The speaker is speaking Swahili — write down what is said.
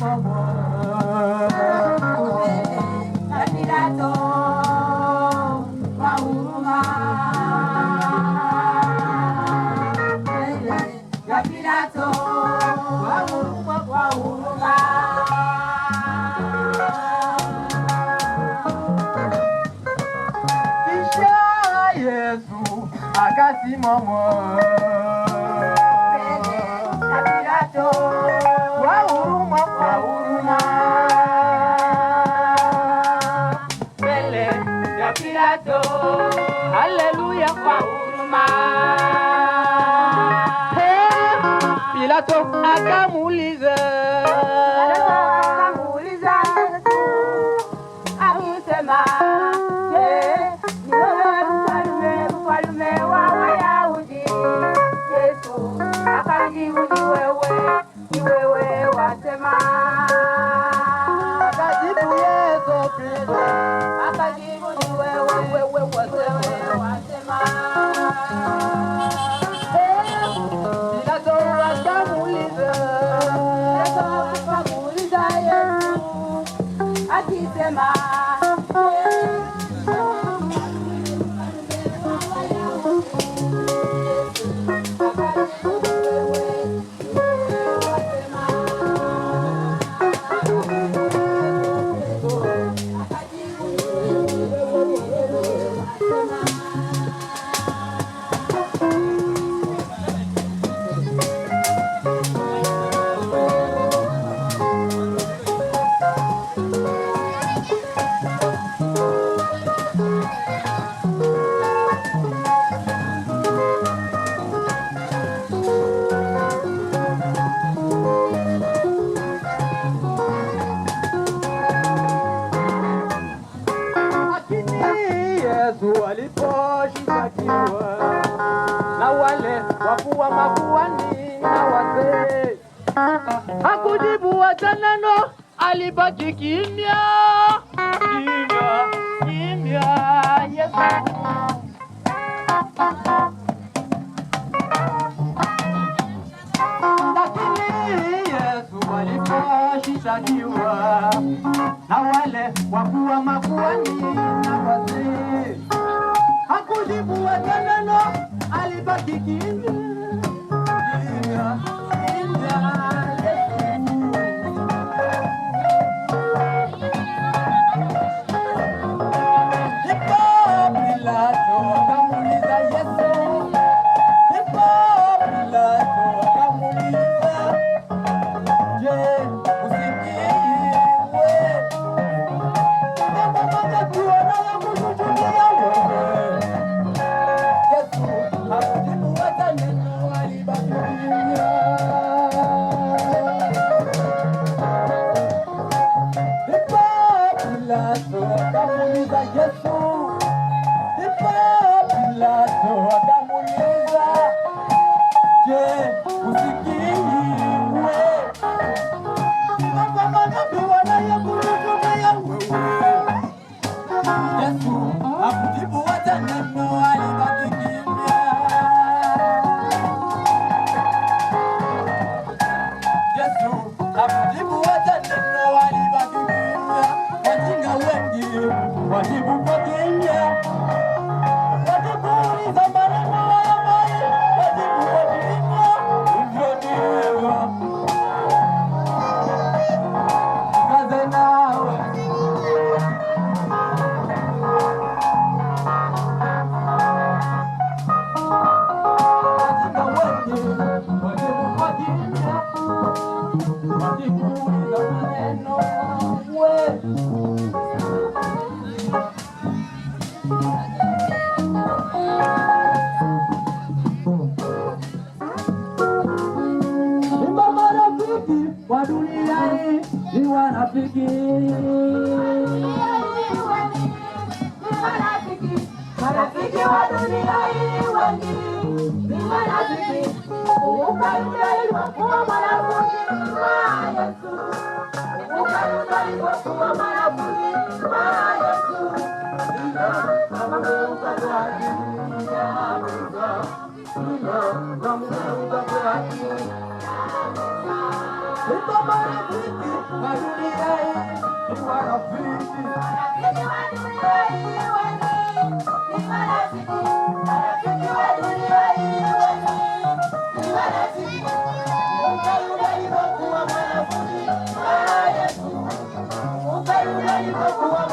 akasimama. Na Pilato kwa huruma. Mbele ya Pilato kwa huruma, kwa huruma. Kisha Yesu akasimama. Mbele ya Pilato kwa huruma, kwa huruma. Mbele ya Pilato Haleluya, kwa huruma. Hey, Pilato akamuuliza, Pilato akamuuliza Yesu akisema, je, ni wewe mfalme, mfalme wa Wayahudi? Yesu akajibu, ni wewe, ni wewe wasema. Akajibu Yesu Kristo, Akajibu, ni wewe, wewe wasema. wewe wasema. Hey, Pilato akamuuliza, Pilato akamuuliza Yesu akisema, Lakini Yesu aliposhitakiwa na wale wakuu wa makuhani na wazee, hakujibu hata neno, alibaki kimya kimya kimya. Yesu. Lakini Yesu aliposhitakiwa na wale wakuu wa makuhani na wazee, hakujibu hata neno, alibaki kimya kimya kimya. Yesu. Ndipo Pilato akamuuliza Yesu, ndipo Pilato akamuuliza, je, husikii wewe? Mambo mangapi wanayokushutumu wewe? Yesu hakujibu hata neno, alibaki kimya. Ndipo Pilato akamuuliza Yesu, ndipo Pilato akamuuliza, je, husikii wewe? Mambo mangapi wanayokushutumu wewe? Yesu hakujibu hata neno, alibaki kimya. Yesu hakujibu hata neno, alibaki kimya. Wajinga wengi wajibu kwa kimya, wakikuuliza maneno hayafai, wajibu kwa kimya. Hivyo ndivyo kaze nawe. Wajinga wengi wajibu kwa kimya, wakikuuliza maneno we. Imba marafiki wa dunia hii ni wanafiki. Marafiki wa dunia hii wengi ni wanafiki. Kumbuka yule aliyekuwa mwanafunzi wa Yesu. Kumbuka yule aliyekuwa mwanafunzi wa Yesu. Akamgeuka kwa kimya, akamgeuka kwa kimya. Imba marafiki Alikuwa